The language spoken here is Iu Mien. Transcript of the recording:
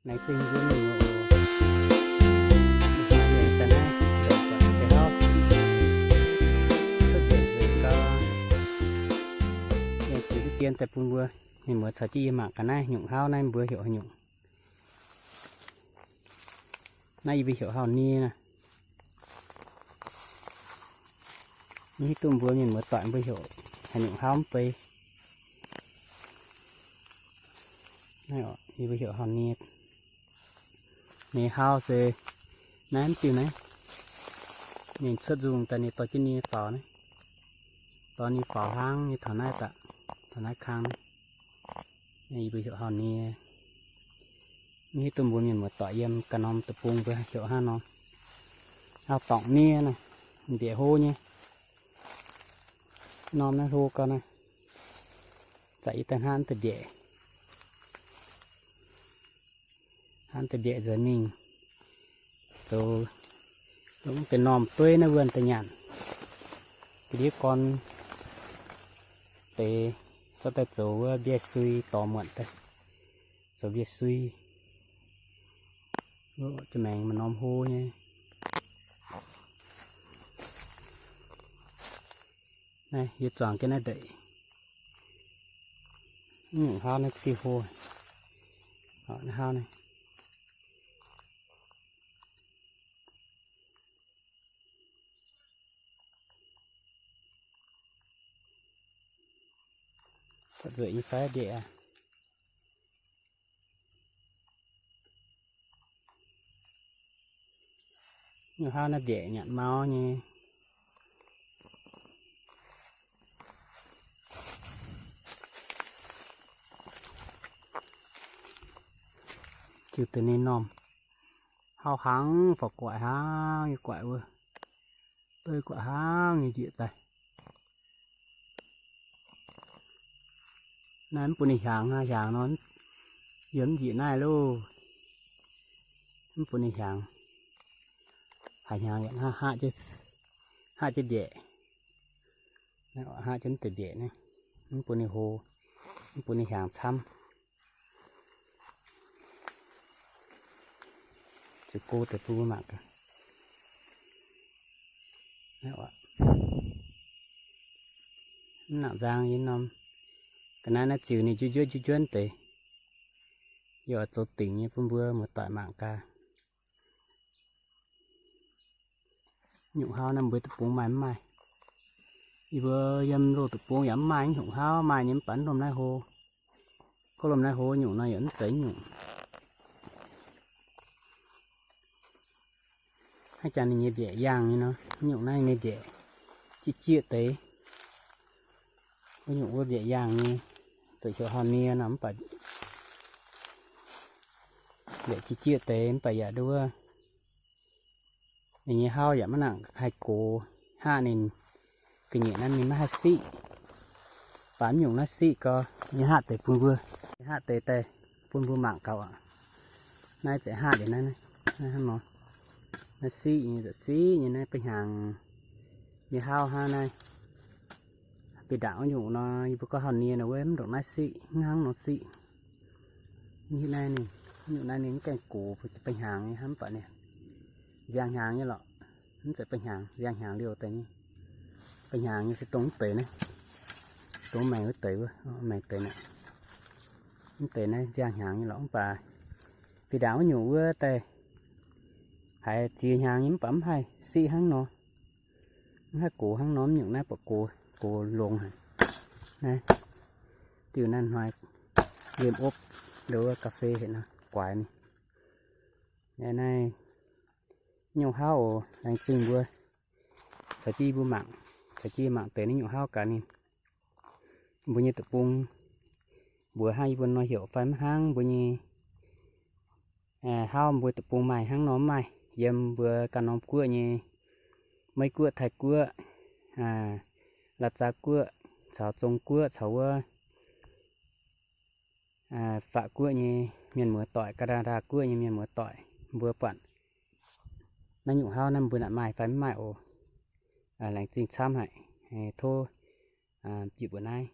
Laengz zingh mbuo mienh muoz oc. Ih hnoi yie daaih naaiv heuc buatc deix hlauv cuotv nzengc nzengc gau, yie ziux duqv dien daaih bun mbuo mienh muoz caux jienv yie mangc gaax naaiv nyungc hlauv naaiv mbuo heuc haaix nyungc. Naaiv yie mbuo heuc hauh nie naaiv. Mv hiuv duqv mbuo mienh muoz doic mbuo heuc haaix nyungc hlauv mv bei. Naaiv yie mbuo heuc hauh nie. Ninh hlauv se naaiv mv diuh naaiv, ninh cuotv nzungh daaih ninh dorh jienv nie faaux naaiv, dorh nie faaux hnangv nyei taux naaiv daaih, taux naaiv kang naaiv. Yie mbuo heuc hauh nie. Mv hiuv duqv mbuo mienh muoz doic yiem ganh norm deic-bung mbuo heuc hnangv nor. Hlauv dorngc nie naaiv, mbiaeqc hlo nyei. Norm naaiv hlo gau naaiv, zaqc yie daaih hnangv deix mbiaeqc. Hnangv deix mbiaeqc nzuonx mingh zoux dongh deix normh dueiv naaiv wuonh daaih nyanc. Ga'ndiev gorn deix zorqv daaih zoux wuov mbiaeqc sui dorh muonc daaih, zoux mbiaeqc sui. Wuov jiex maengx maaih norm hlo nyei. Naaiv yie zuangx jienv naaiv ndeic. Mv nyungc hlauv naaiv za'gengh hlo. Naaiv hlauv naaiv Zorqv nzueic nyei fai mbiaeqc aqv. Nyungc hlauv naaiv mbiaeqc nyanc mau nyei. Ziux deix ninh normh hlauv hnangv, faux guaaic hnangv nyei guaaic wuov, deiv guaaic hnangv nyei njiec daaih. Naaiv mv bun ninh hiaangx aqv, hiaangx nor, yie mv njiec naaiv loh. Mv bun ninh hiaangx. Haiz hnyangx yaac hngaqv jienv mbiaeqc. Hngaqv jienv mv deix mbiaeqc naaiv, mv bun ninh hlo, mv bun ninh hiaangx camv. Ziux go deix bun mbuo mangc gaax. Mv nangc nzang yie norm ga'naaiv naaiv ziux ninh njuov njuov njuov njuov deix, yie oix zoux dingc nyei bun mbuo muoz-doic mangc gaax. Nyungc hlauv naaiv mbuo deic-bung maaih mv maaih? Yie mbuo yiem loz deic-bung yaac mv maaih nyungc hlauv, maaih nyei mv baac mv lomh naaiv hlo. Gorngv lomh naaiv hlo nyungc nor yaac mv zeiz nyungc. Hnangv jangx ninh nyei mbiaeqc yaangh nyei nor, nyungc naaiv nyei mbiaeqc jieqv jieqv deix. Wuov nyungc wuov mbiaeqc yaangh nyei, zuqc heuc hauh nie nor mv baac mbiaeqc jieqv jieqv deix mv baac yaac nduov. Ninh nyei hlauv yaac maiv nangc haih gox, hngaqv ninh ga'nyiec naaiv ninh maiv haih siqv. Baac mv nyungc naaiv siqv gau, yie hngaqv deix bun mbuo, yie hngaqv deix daaih bun mbuo mangc gaax aqv. Naaiv zeiz hngaqv deix naaiv, naaiv hnangv nor, naaiv siqv nyei, siqv nyei naaiv ba'hnyangx nyei hlauv hnangv naaiv. Bieqc ndaangc wuov nyungc nor, yie mbuo gorngv hauh nie nor wuov mv ndongc naaiv siqv, mv hnangv nor siqv. Mv hiuv naaiv ninh, mv nyungc naaiv ninh mv gaengh gox, ba'hnyangx nyei hnangv mv baac ninh nziang hnyangx nyei lorqc. Mv zeiz ba'hnyangx, nziang hnyangx liouh deix nyei. Ba'hnyangx nyei se dongh mv deix naaiv, dongh maengx wuov deix wuov, maengx deix naaiv. Mv deix naaiv nziang hnyangx nyei lorqc mv baac bieqc ndaangc wuov nyungc wuov daaih haiz ziex hnyangx nyei mv baac mv haih siqv hnangv nor. Mv haih gox hnangv nor, mv nyungc naaiv buatc gox, gox longx haic. Naaiv diuh naaiv hnoi yiem opv ndo wuov ga'fei haic nor guaix ninh. Naaiv nyungc hlauv oc, laengz zingh mbuo caux jienv yie mbuo mangc, caux jienv yie mangc deix naaiv nyungc hlauv gaax ninh. Mbuo nyei deic-bung mbuox hnangv yie mbuo nor heuc fai mv hnangv, mbuo nyei hlauv mbuo deic-bung maaih hnangv nor mv maaih. Yiem mbuo ganh norm guoqv nyei, Meiv Guoqv, Taiv Guoqv, Laac Zaax Guoqv caux Zong Guoqv caux wuov Faatv Guoqv nyei mienh muoz-doic, Gaa^naa^ndaa Guoqv nyei mienh muoz-doic, mbuo buatc naaiv nyungc hlauv naaiv mbuo naaic maaih fai mv maaih oc. Laengz zingh camv haic. Tov jiex mbuoqc naaiv.